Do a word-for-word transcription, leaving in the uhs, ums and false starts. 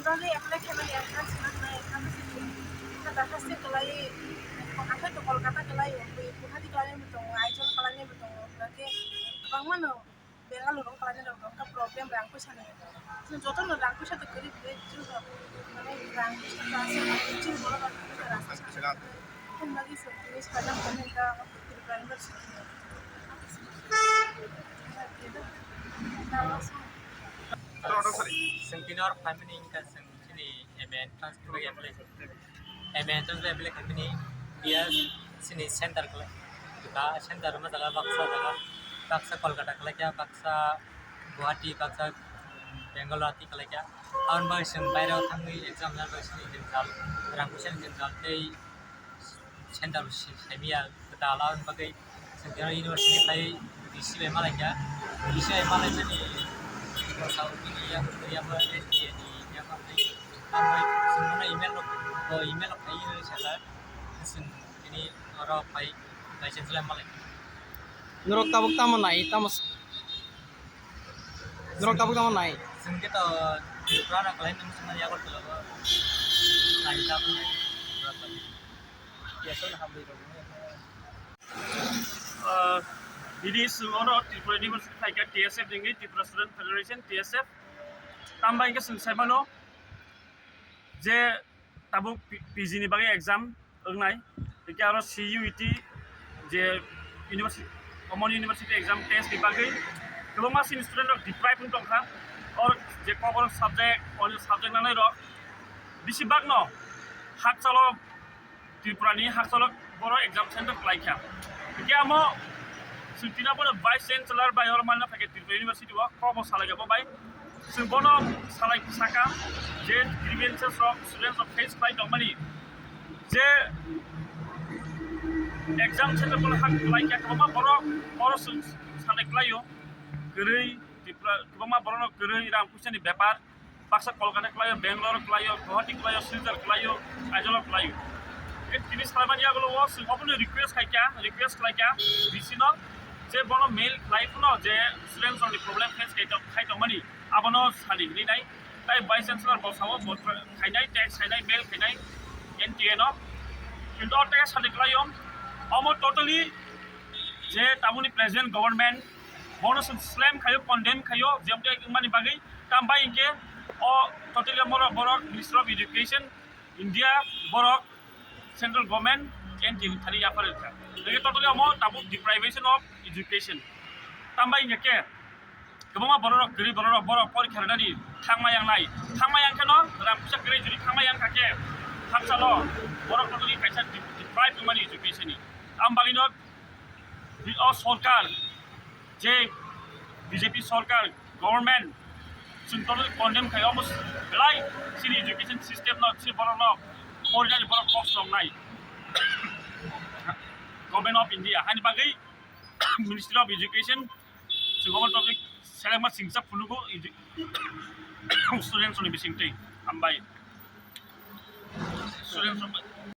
Bagwi apply khaimani entrance wngkha, entrance wngkha, darkhasto kwlai, hathai to Kolkata kwlai, Guwahati kwlainaibo tongo, Aizawl kwlainaibo tongo, hwnkhe kwbangmano Bengaluru kwlainairok wngkha problem rang puisa ni. Chwng jotono rang puisa to kwrwi kwrwi, chwng rok mane rang puisa to aswk chwng borok rok rang puisa. Hwnbagwi chwng tini sajak tonwi wngkha Tripura University ni. Chwng tini hor family wngkha chwng chini M A entrance ni bagwi apply, M A entrance ni bagwi apply khaimani, iya chini center kwlai, duka center rwma jaga baksa jaga, baksa Kolkata kwlaikha, baksa Guwahati, baksa Bengaluru kwlaikha. Aboni bagwi chwng baireo thangwi exam rwna bagwi chini jwngjal, rang puisa ni jwngjal tei center bo si-, saimanya kwtal, aboni bagwi chwng tini university khai D C bai malaikha, D C bai malaimani bwsao bini yakung twi abo S D A ni yakung twi, aboni chwng bono email rok, bo email rok khai sakha, chwng tini oro phai vice chancellor malaikha. Norok tabuk tamo nai, tamo s-, norok tabuk tamo nai? Chwng khe to Tripura no kwlai nang swngnai Agartala o nai tabuk nai. Ah, bini chwng oro Tripura University phaikha T S F ni wngwi, Tripura Student Federation, T S F. Tambai hwnkhe chwng sai mano je tabuk P-, P G ni bagwi exam wngnai, hwnkhe aro C U E T je university, Common University Exam Test ni bagwi kwbangma chini student rok deprive wng tongkha. Or je Kokborok subject, onyo subject nanai rok bisi bagno hakchalo Tripura ni hakchalo borok exam center kwlaikha. Hwnkhe amo chwng tini abono Vice Chancellor bai oro manna phaikha Tripura University o, kokbo salaikha bo bai. Chwng bono salai saka je grievances rok students rok face khlai tongmani, je exam center bono hak kwlaikha, kwbangma borok oro chwng salai kwlaio, kwrwi Tripura, kwbangma borokno kwrwi rang puisa ni bepar, baksa Kolkata kwlaio, Bangalore kwlaio, Guwahati kwlaio, Silchar kwlaio, Aizawl kwlaio. Tini salaimani yagulo o chwng obono request khaikha, request khlaikha D C no, je bono mail khlai phano je students rokni problem face khai tong-, khai tongmani, abono sadi hinwi nai. Tai Vice Chancellor bo sao, bo khainai, text khainai, mail khainai N T A no. Kintu o text sadi kwlaio, omo totally je tabukni present government bono chwng slam khaio, condemn khaio, jemtwi wngmani bagwi. Tambai hinkhe o totally borok, borok Ministry of Education, India, borok Central Government, N T A ni thani yapharwi rwkha. Hinkhe totally omo tabuk deprivation of education. Tambai hinkhe kwbangma borok rok kwrwi, borok rok borok porikha rwnani thangma yangnai. Thangma yang kheno rang puisa kwrwi jodi thangma yang kha khe hakchalo borok totally kaisa de-, deprive wngmani education ni. Am bagwino o sorkar, je B J P sorkar, government, chwng totally condemn khai, omo belai chini education system no, chini borok no porinani borok kosto wngnai. Government of India hani bagwi Ministry of Education chwng omo topic selengma singcha phunukgo edu-, students ni bisingtwi. Hambai. Students rok bai.